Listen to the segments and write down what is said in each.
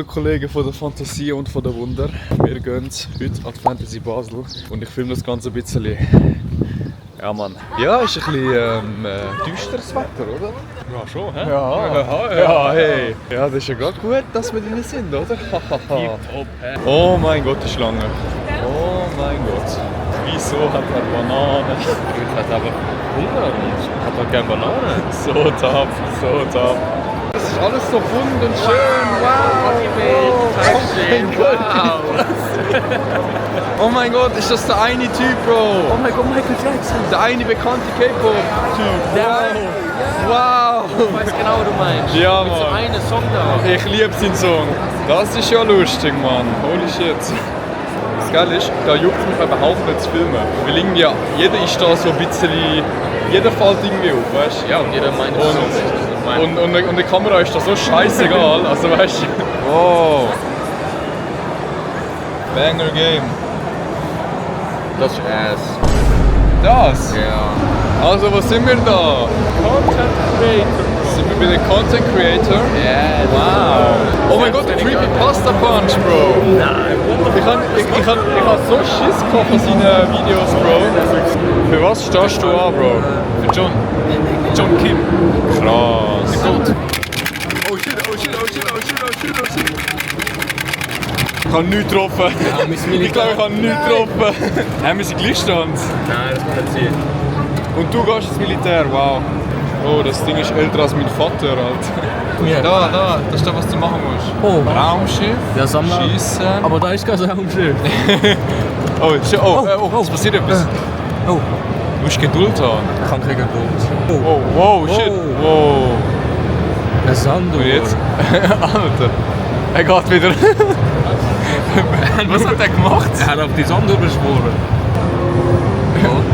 Also Kollegen von der Fantasie und von der Wunder, wir gehen heute an die Fantasy Basel und ich filme das Ganze ein bisschen. Ja Mann. Ja, ist ein bisschen düsteres Wetter, oder? Ja, schon, hä? Ja, hey. Ja, das ist ja gerade gut, dass wir drin sind, oder? Oh mein Gott, die Schlange. Oh mein Gott. Wieso hat er Bananen? Ich hatte aber Hunger und hat doch gerne Bananen. So tough, so tough. Das ist alles so bunt und schön. Wow! Oh mein Gott, ist das der eine Typ, Bro? Oh mein Gott, Michael Jackson. Der eine bekannte K-Pop-Typ. Ja. Wow! Ich weiß genau, was du meinst. Ja, Mit so Mann. einem Song da. Ich liebe seinen Song. Das ist ja lustig, Mann. Holy shit. Das Geile ist, da juckt mich überhaupt nicht zu filmen. Weil irgendwie, jeder ist da so ein bisschen... Jeder fällt irgendwie auf, weißt du? Ja, und jeder meint es so. Und die Kamera ist da so scheißegal. Also weißt du... Wow. Banger Game. Das ist Ass. Das? Ja. Also, was sind wir da? Content Creator. Sind wir bei den Content Creator? Ja. Wow. Oh mein Gott, der Creepypasta Punch, Bro. Nein. Ich hab so Schiss gehabt von seinen Videos, Bro. Für was stehst du an, Bro? Für John Kim. Krass. Gut. Oh shit, oh shit, oh shit, oh shit, oh shit, oh shit. Ich habe nichts getroffen. Ja, Ich glaube, ich habe nichts getroffen. Haben wir sie Gleichstand? Nein, das kann nicht sein. Und du gehst ins Militär, wow. Oh, das Ding ist älter als mein Vater, Alter. Ja. Da, das ist das, was du machen musst. Oh. Raumschiff, Ja, Sammler. Schiessen. Aber da ist kein Raumschiff. Es passiert etwas. Oh. Du musst Geduld haben. Ich kann keine Geduld. Oh, wow, shit. Wow. Ein Sanduhr. Und jetzt? Alter. Er geht wieder. Was hat er gemacht? Er hat auf die Sanduhr beschworen.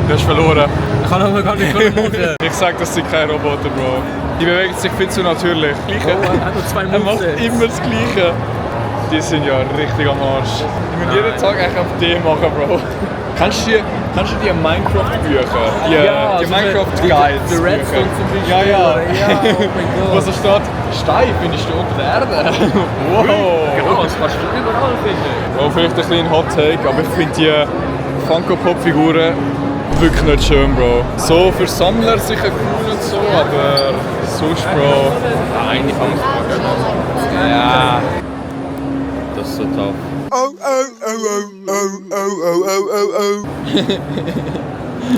Du hast verloren. Ich kann aber gar nicht machen. Ich sag, das sind keine Roboter, Bro. Die bewegen sich viel zu natürlich. Gleiche. Oh, er hat noch 2 Er macht Moves. immer das Gleiche. Die sind ja richtig am Arsch. Die müssen jeden Tag eigentlich auf D machen, Bro. Kennst du die Minecraft-Bücher? Die so Minecraft-Guides. die Redstone zum Beispiel. Ja, ja. Ja, oh mein Wo Gott. so steht, Stein findest du unter der Erde. Wow. Genau, das kannst du überall finden. Oh, vielleicht ein kleiner Hot Take, aber ich finde die Funko-Pop-Figuren wirklich nicht schön, Bro. So für Sammler sicher cool und so, aber sonst, Bro. Nein, die fangen an. Ja. Das ist so tough.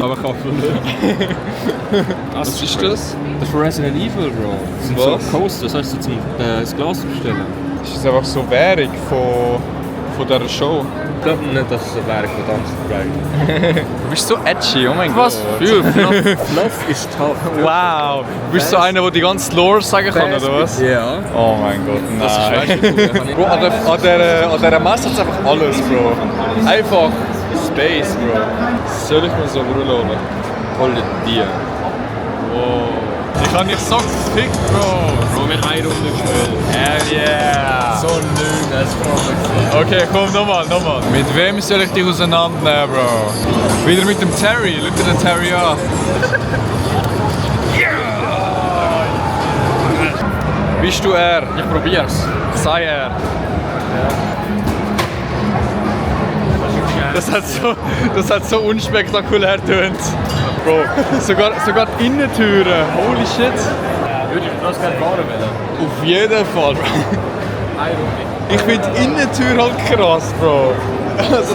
Aber ich hoffe nicht. Was ist das? Das ist von Resident Evil, Bro. Das sind Was? so Coasters, das heißt so zum das Glas bestellen. Das ist einfach so Währung von dieser Show. Ich glaube nicht, dass es so wäre von Tanzbreak. Du bist so edgy, oh mein Was Gott. für Fluff ist tough. Wow. Du bist so einer, der die ganze Lore sagen kann, oder was? Ja. Oh mein Gott, nein. Das ist weißt du, Bro, an dieser Messe hat es einfach alles, Bro. Einfach Space, Bro. Soll ich mir so brüllen? Hol dir. Wow. Ich habe nicht so gefickt, Bro. Bro, wir haben eine Runde gespielt. Hell yeah. So lügen, das ist voll. Okay, komm, nochmal. Mit wem soll ich dich auseinandernehmen, Bro? Wieder mit dem Terry. Schau dir den Terry an. Bist du er? Ich probier's. Sei er. Das hat so unspektakulär getönt. Bro, sogar die Innentüren. Holy shit. Würde ich das gerne fahren wollen? Auf jeden Fall, Bro. Eine Runde. Ich finde die Innentür halt krass, Bro. Also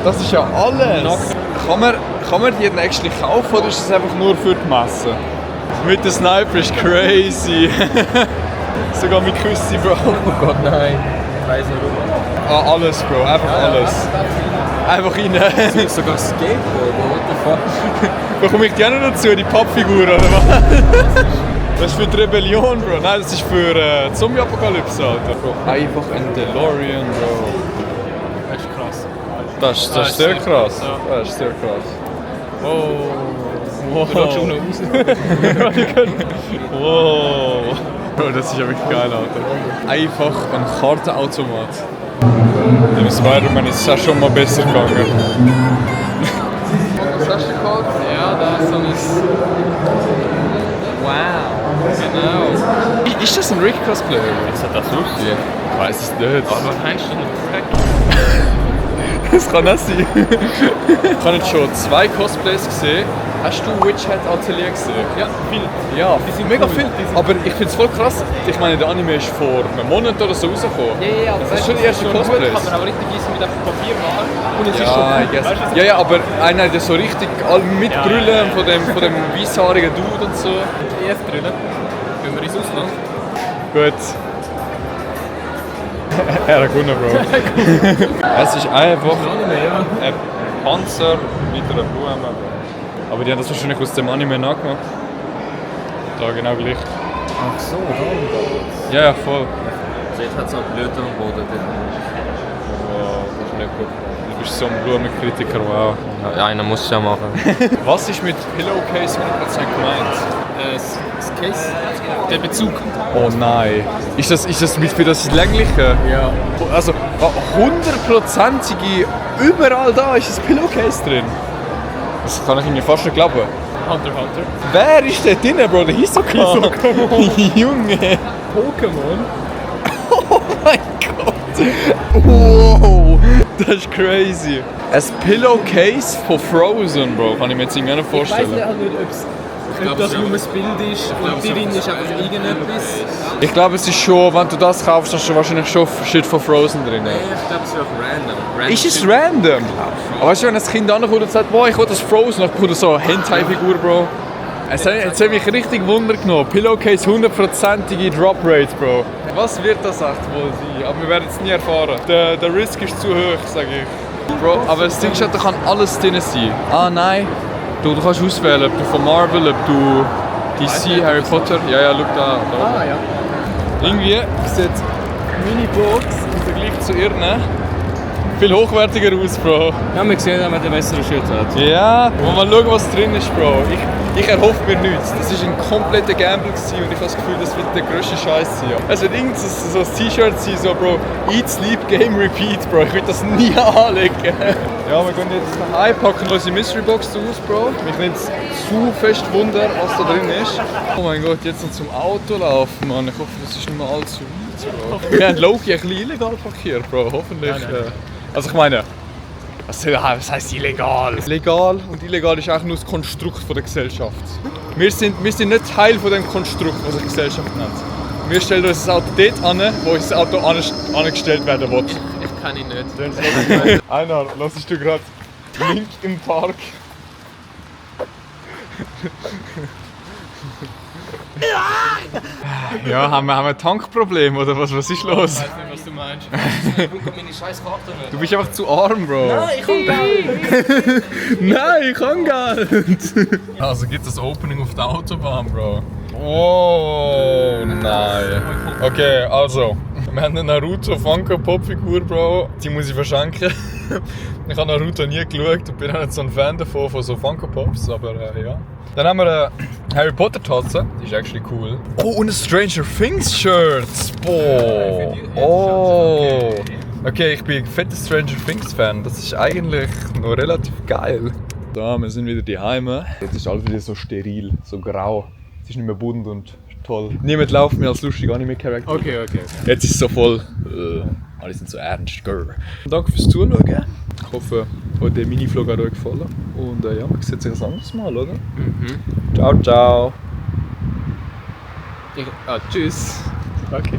das ist ja alles. Kann man die actually kaufen oder ist das einfach nur für die Messe? Mit dem Sniper ist crazy. Sogar mit Küssi, Bro. Oh Gott, nein. Ich weiß nicht warum. Ah, alles, Bro. Einfach alles. Einfach rein. Sogar Skateboard, what the fuck? Bekomme ich die auch noch dazu, die Pappfigur oder was? Das ist für die Rebellion, Bro. Nein, das ist für die Zombie-Apokalypse, Alter. Bro, einfach ein DeLorean, Bro. Das ist krass. Das ist sehr krass. Das ist sehr krass. Wow. Du schaust schon noch raus. Wow. Bro, das ist ja wirklich geil, Alter. Einfach ein Kartenautomat. Im Spider-Man ist es ja schon mal besser gegangen. Was hast du gekauft? Ja, da ist so ein... Wow. Genau. Ist das ein Rick-Cosplayer? Was hat das aussehen? Ich weiß es nicht. Aber was meinst du denn? Das kann auch sein. Ich habe jetzt schon 2 Cosplays gesehen. Hast du Witch Hat Atelier gesehen? Ja, viel. Ja, Die sind mega cool. viel. Die sind Aber ich finde es voll krass. Ich meine, der Anime ist vor einem Monat oder so rausgekommen. Ja, Das ist schon die erste Cosplays. Kann man auch richtig easy mit einfach Papier machen. Und es ist Ja, schon I gut. guess. Weißt du, was Ja, ja, aber einer, der so richtig alle mit Ja, Brüllen ja, ja. von dem weisshaarigen Dude und so. EF drüllen? Gehen wir ins Ausland? Gut. Er hat gewonnen, Bro. Es ist einfach ein Panzer mit einer Blume. Aber die haben das wahrscheinlich aus dem Anime nachgemacht. Da genau gleich. Ach so, darum geht's. Ja, ja, voll. Also jetzt hat es auch Blöde am Boden. Wow, das ist nicht gut. Du bist so ein Blumenkritiker, wow. Ja, einer muss es ja machen. Was ist mit Pillowcase 100% gemeint? Das Case, der Bezug. Oh nein. Ist das mit für das Längliche? Ja. Also 100%ige, überall da ist ein Pillowcase drin. Das kann ich mir fast nicht glauben. Hunter x Hunter. Wer ist da drin, Bro? Der Hisoka? Junge! Pokémon. Oh mein Gott! Wow! Das ist crazy! Ein Pillowcase von Frozen, Bro. Kann ich mir jetzt irgendwie nicht Ich weiß vorstellen. nicht, ob das nur ein Bild ist und drin ist einfach irgendetwas. Ich glaube, es ist schon, wenn du das kaufst, hast du wahrscheinlich schon Shit von Frozen drin. Ich glaube, es ist auch random. Ist es random? Aber weißt du, wenn ein Kind ankommt und sagt, boah, ich will das Frozen, dann bekommt er so eine Hentai-Figur, Bro. Jetzt hat mich richtig Wunder genommen. Pillowcase 100%ige Drop Rate, Bro. Was wird das echt wohl sein? Aber wir werden es nie erfahren. Der Risk ist zu hoch, sage ich. Bro, aber das Ding ist, da kann alles drin sein. Ah nein. Du kannst auswählen, ob du von Marvel, ob du DC, Harry Potter. Ja, schau da. Ah, ja. Irgendwie sieht Mini-Box im Vergleich zu ihren viel hochwertiger aus, Bro. Ja, wir sehen, dass man den besseren Schutz hat. Ja, und mal schauen, was drin ist, Bro. Ich erhoffe mir nichts. Das war ein kompletter Gamble gewesen und ich habe das Gefühl, das wird der grösste Scheiß sein. Es wird irgend so ein T-Shirt sein, so, Bro, Eat, Sleep, Game, Repeat, Bro. Ich will das nie anlegen. Ja, wir gehen jetzt daheim, packen unsere Mystery Box aus, Bro. Mich nimmt es zu fest Wunder, was da drin ist. Oh mein Gott, jetzt noch zum Auto laufen, Mann. Ich hoffe, das ist nicht mehr allzu weit, Bro. Wir haben Loki ein bisschen illegal parkiert, Bro. Hoffentlich. Also ich meine, was heisst illegal? Legal und illegal ist eigentlich nur das Konstrukt von der Gesellschaft. Wir sind nicht Teil von dem Konstrukt, was sich Gesellschaft nennt. Wir stellen uns das Auto dort an, wo unser Auto angestellt werden will. Ich kann ihn nicht. Einar, hörst du gerade Link im Park? Ja, haben wir ein Tankproblem oder was ist los? Ich weiß nicht, was du meinst. Ich bekomme meine scheiß Karte nicht. Du bist einfach zu arm, Bro. Nein, ich kann Geld! Nein, ich kann Geld! Also gibt es das Opening auf der Autobahn, Bro. Oh nein. Okay, also. Wir haben eine Naruto Funko Pop Figur, Bro. Die muss ich verschenken. Ich habe Naruto nie geschaut und bin auch nicht so ein Fan davon, von so Funko Pops, aber ja. Dann haben wir eine Harry Potter Tasse, die ist actually cool. Oh, und ein Stranger Things Shirt. Boah. Oh. Okay, ich bin ein fetter Stranger Things Fan. Das ist eigentlich noch relativ geil. Da, wir sind wieder daheim. Jetzt ist alles wieder so steril, so grau. Es ist nicht mehr bunt und toll. Niemand läuft mehr als lustiger Anime-Charakter. Okay. Jetzt ist es so voll. Alle sind so ernst. Grr. Danke fürs Zuschauen. Ich hoffe, euch der Mini-Vlog hat euch gefallen. Und ja, man sieht sich ein anderes Mal, oder? Ciao, ciao. Tschüss. Okay.